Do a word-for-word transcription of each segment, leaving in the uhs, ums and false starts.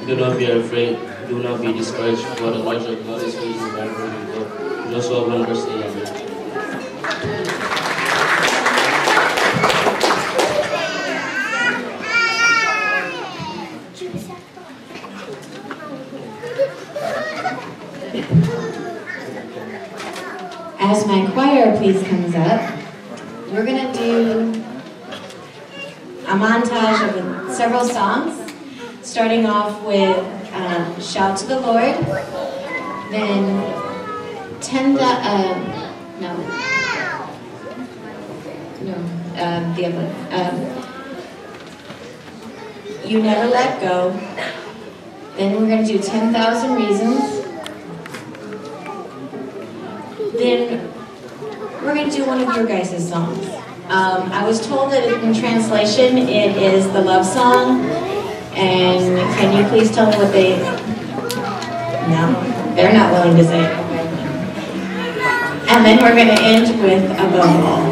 Do not be afraid, do not be discouraged, for the Lord your God is with you wherever you go. Joshua one verse eleven. As my choir please comes up, we're gonna do a montage of several songs, starting off with um, Shout to the Lord, then ten, uh, no, no, um, the other one, um, You Never Let Go, then we're gonna do ten thousand Reasons, then we're gonna do one of your guys' songs. Um, I was told that in translation it is the love song, and can you please tell me what they... No, they're not willing to say it. And then we're gonna end with Above All.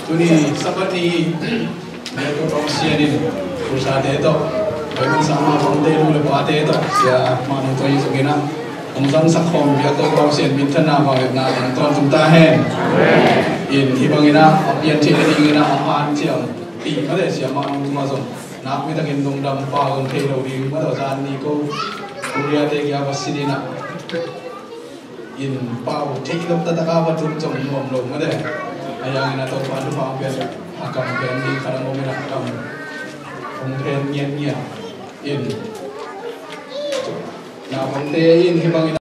Tuni Sabbath ni biakna Pasian in khutbawmte tawh, biakna sang mah bangte nu le pate tawh, Sia Manu tawh i zong in ah hong zangsak khawm biakna Pasian minthanna vangliatna tang tawntung ta hen. In hih bangin ah a pian theih nadingin ah a hanciam ti mate Sia Manu tungah zong nak mi takin lungdam, pau zong thei lo ding mate, zan ni ko Korea te kia va sin in ah in pau theih lo taktak a va tun zong nuam lo mate. A yang in a Topa thupha hong piak a, kam piak ding khat a om in a kam hong phen ngiatngiat in. Naupangte in hih bangin